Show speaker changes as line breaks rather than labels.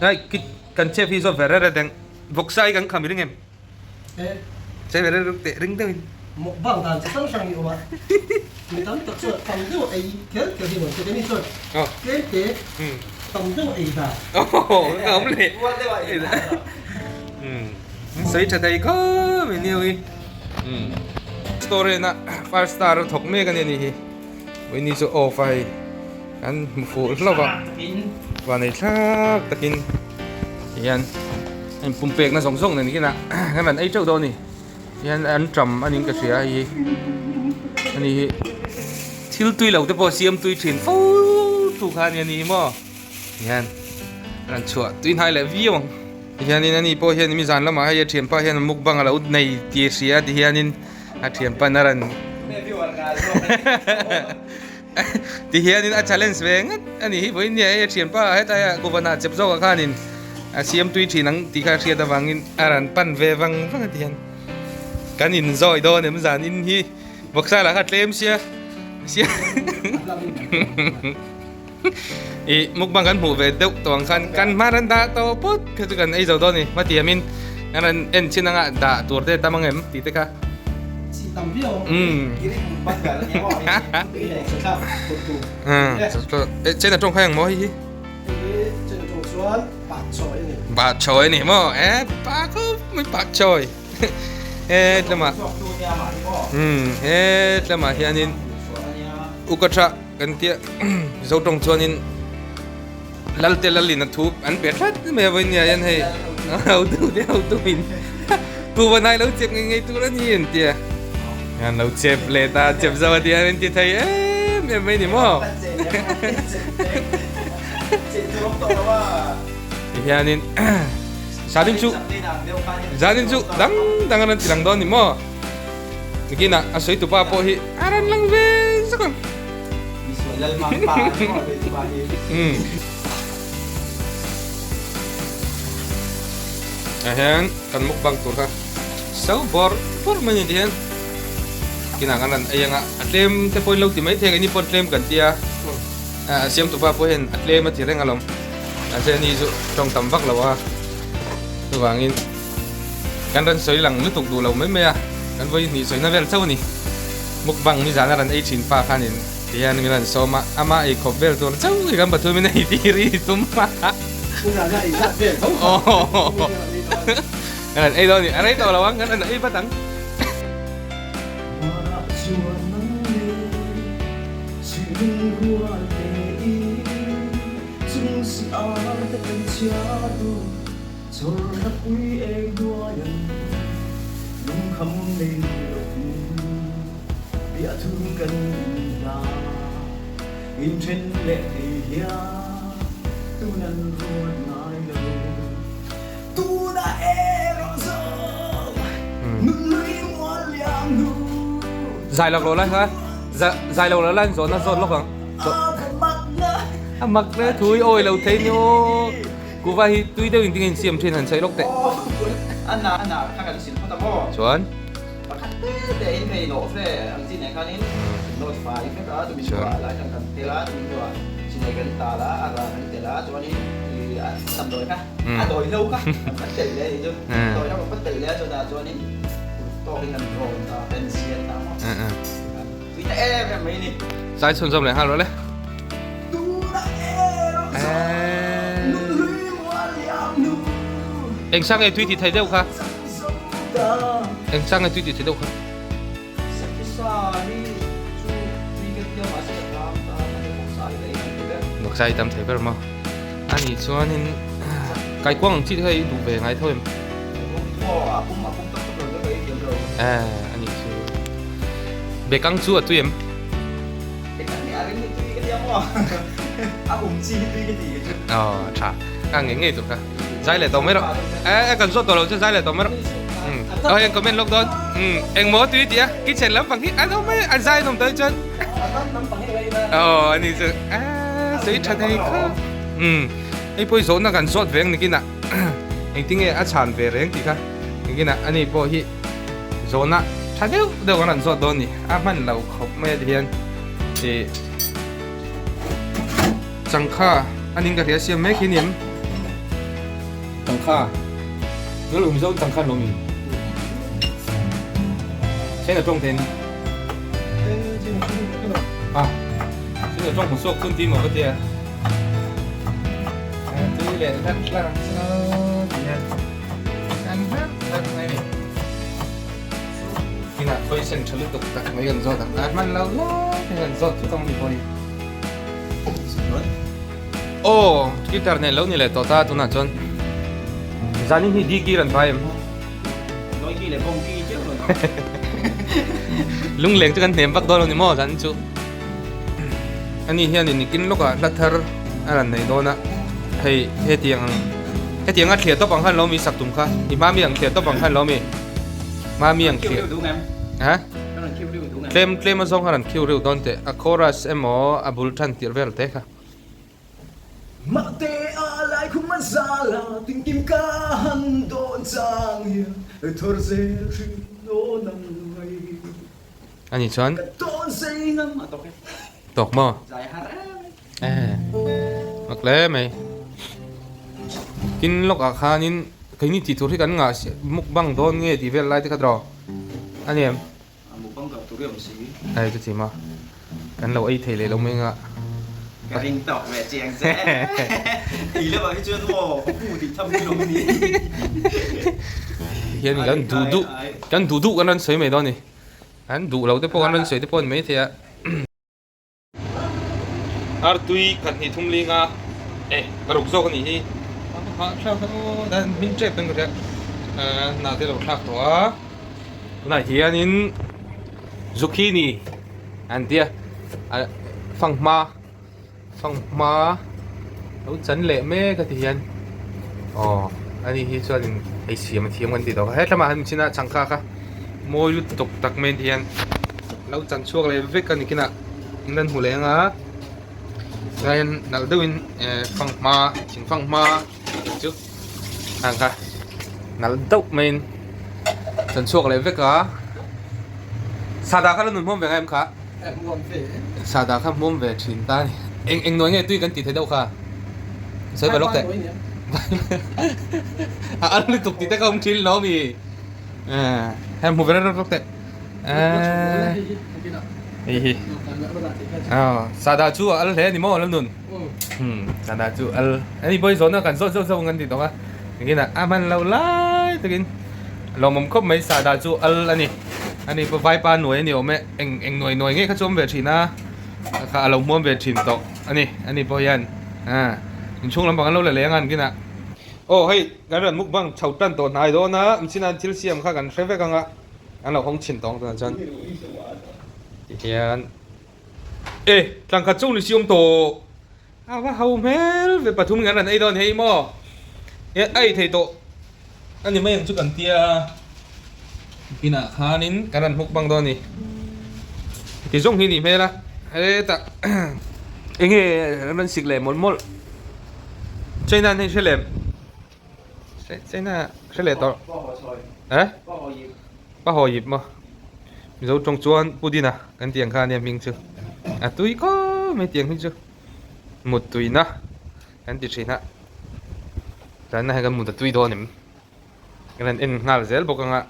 Hei kan chef hi zawt ve rere deng vawksa hi kan kham i ring em? Che ve rere teh ring deuhin.
Mukbang dan chi hrang hrang hi awm a, mi tam tak chuan tam deuh ei kher kher hi nuam che keini chuan tlem te tam deuh ei dan.
Awm leh. Sawi tha thei khawp mai nia ui. Restaurant a five star a thawk mek a nia ni hi. Vawiin chu off a hei kan hmu fuh hlauh a vanei thlak takin tihian a inpum pekna zawng zawng nen kinah kan rawn ei teuh dawn a ni tihian an ṭam a niin ka hria hei hi ani hi thil tui lo te pawh siam tui thin fo tu kha a nia ni hi maw tihian rawn chhuah tui hnai leh viau ang tihianin ani pawh hian mi zan lamah hei a thianpa hian mukbang a lo nei tih a hria tihianin. A thianpan a rawn ti hianin a challenge ve ngat a ni hi vawiin nia hei a thianpa hetlai ah kuvanah chep zawkah khanin a siam tui thin ang tih kha a hriat avangin a rawn pan ve vang vang a ti hian kan inzawi dawn em zan in hi vawksa lah kha tlem sia sia ih mukbang kan hmuh ve deuh tawh ang khan kan hma ran dah tawh pawt kha chu kan ei zo dawn a ni hmatiamin kan rawn en chin anga dah tur te tam ang em tih te kha chen a tawng khai ang maw hei hi bak chawi a ni maw e pa khawp mai bak chawi he tlema he tlema hianin uka tha Kan tia Mizo tawng chuanin Lalte Lalin a thu an pe tlat mai a vawiin nia hian hei hotu te hotu in kuva nai lo chep ngei ngei tur a ni an tia an lo chep leh ta chep zo a tia an ti thei em em mai ni maw tihianin zanin chu zanin chu dang dang an rawn ti lang dawn ni maw. Nikinah a sawi tupa pawh hi a rawn lang ve zawk ang. Ah hian kan mukbang tur kha so bawr bawr mai ni ti hian kinah kan rawn ei anga a tlem te pawhin lo ti mai thei ang ini pawn tlem kan tia a siam tupa pawh hian a tlem a ti reng alawm mahse ani chu tawng tam vak lo a chuvangin. Kan rawn sawi lang lutuk duh lo mai mai a, kan vawi hnih sawina vel chauh a ni. Mukbang nizan a rawn ei thin pa khanin ti hian min rawn sawm a, ama ei khawp vel tur chauh hi kan pathum in a ei tir i tum a.
Nizan a ei zat vel tho kha.
Kan rawn ei dawn a ni, a rei tawh lo ang, kan rawn ei vat ang.
Chawrhna pui eng hnuaian lungkham nei lovin biahthu kan inhla. Inthen leh thei hian tun an ruat ngai lo. Tuna erawh zawk nunhlui mual liam hnu.
Zai lak lo lai kha zai lo lai zawhna zawt lawk ang. A mak hle thu i awi lo thei ni aw. Kuva hi tui deuh in tinge in siam thin han sawi lawk teh. Chuan. Zai chhunzawm leh nghal rawh le. Eng sang nge tui ti thei deuh kha? Eng sang nge tui ti thei deuh kha? Vawksa i tam thei ber maw? Ani chuanin kaikuang ang chi te kha i duh ve ngai tho em? Ani chu bekang chu a tui em? Aw tha ka ngei ngei tur kha zai leh tawh mai rawh e kan zawt tawh lo chu zai leh tawh mai rawh aw heng comment lawk dawn engmaw tui tih a kitchen lampang hi an awm mai a zai an awm tawh hi chuan aw ani chu a sawi tha thei kha hei pawh hi zawhna kan zawt ve ang nikinah engtinge a chhan ve reng tih kha nikinah ani pawh hi. Zawhna tha deuh deuh an rawn zawt dawn ni. A hman lo khawp mai a ti hian ih changkha a ning ka hria siam mek hi ni em? Changkha Nula Mizo changkha an lo mi China tawng ten a China tawng hmu suak chun ti maw ka tia tui leh hlat hlat ang chu ti hian kan hlat hlat mai ni Kinah question tha lutuk tak mai kan zawt ang a hman lo lai te hian zawt thut ang mi pawh hi Aw guitar nen lo ni leh tawh ta tunah chuan zanin hi di kir an vai em?
Nawi ki leh bawng ki chiah lo.
Lungleng chu kan hnem vak dawn lo ni maw zanin chu. Ani hianin nikin lawkah hla thar a rawn nei dawn a, hei hetiang ang hetiang a thliah tawp ang khan lo mi sak tum kha i hma mi ang thliah tawp ang khan lo mi hma mi ang thliah ha tlem tlem a zawng kha rawn khiu reuh dawn teh a chorus emaw a bul tan tirh vel te kha.
Mahte a lai khum a zal a tinkim ka han dawn chang hian thawr zel hrim nawn ang mai.
Ani chuan.
Ka tawn sei ngam a tawk e.
Tawk maw?
Zai har em mai.
Eh mak hle mai. Tin lawk ah khanin keini tih tur hi kan ngah mukbang dawn nge tih vel lai te kha tawh a ni em?
A mukbang kap tur hi awm si.
Hei chu chima kan lo ei thei leh lo mai nga.
Ka ring tawk ve chiang che. Ei lamah hi chuan maw ka pu tih tham hi lawm ni.
Hian kan duh duh kan duh duh kan rawn sawi mai dawn a ni. Kan duh lo te pawh kan rawn sawi te pawh a ni maithei a. Artui khat hnih thum linga eh paruk zawk a nih hi a thlak aw dan hming tep dawn ka hria hna te lo thlak tawh a tunah hianin zucchini an tia fanghma fanghma lo chan leh mek a ti hian aw ani hi chuanin hei siam a thiam kan tih tawh kha hetlama han chin a changkha kha mawi lutuk tak mai an ti hian lo chan chhuak leh vek a ni kinah an hmu leh ang a chuan nalh deuhin eh fanghma thing fanghma chu ang kha nalh deuh maiin chan chhuak leh vek a sahdah kha la nun hmuam ve ngai em kha sahdah kha hmuam ve thin ta a ni eng eng nuai nge tui kan tih theih deuh kha sawi ve lawk teh a al lutuk tih te kha awm thin lo mi eh hei hmu ve reuh lawk teh eh hei hi sahdah chu a al hle a ni maw lalnun sahdah chu al ani pawh hi zawhna kan zawt zauh zauh ang kan ti tawh a engin a hman loh lai takin lawmawm khawp mai sahdah chu al a ni ani pawh vaipa nuai a ni awm e eng eng nuai nuai nge kha chu awm ve thin a kha a lo hmuam ve thin tawh a ni ani pawh hian inchhung lampang an lo la leng a an kinah aw hei kan rawn mukbang chho tan tawh hnai dawn a mchina thil siam kha kan hre vek ang a an lo hawng chhin tawh ang tunah chuan tihian e tlangkhat chu ni siam tawh a va ho hmel ve pathum in kan rawn ei dawn hei maw e a ei thei tawh a ni mai ang chu kan tia inah khanin kan rawn mukbang dawn a ni ti zawng hi a nih hmel a hetah enge an rawn sik leh mawlh mawlh China an hei hre lem China hre leh tawh eh pa haw yip maw Mizo tawng chuan Pudina kan tih ang kha ania hming chu a tui khawp mai tiang hi chu mut tuina kan ti thin a tlanna hian kan mut a tui dawn em kan han en nghal zel bawk ang a.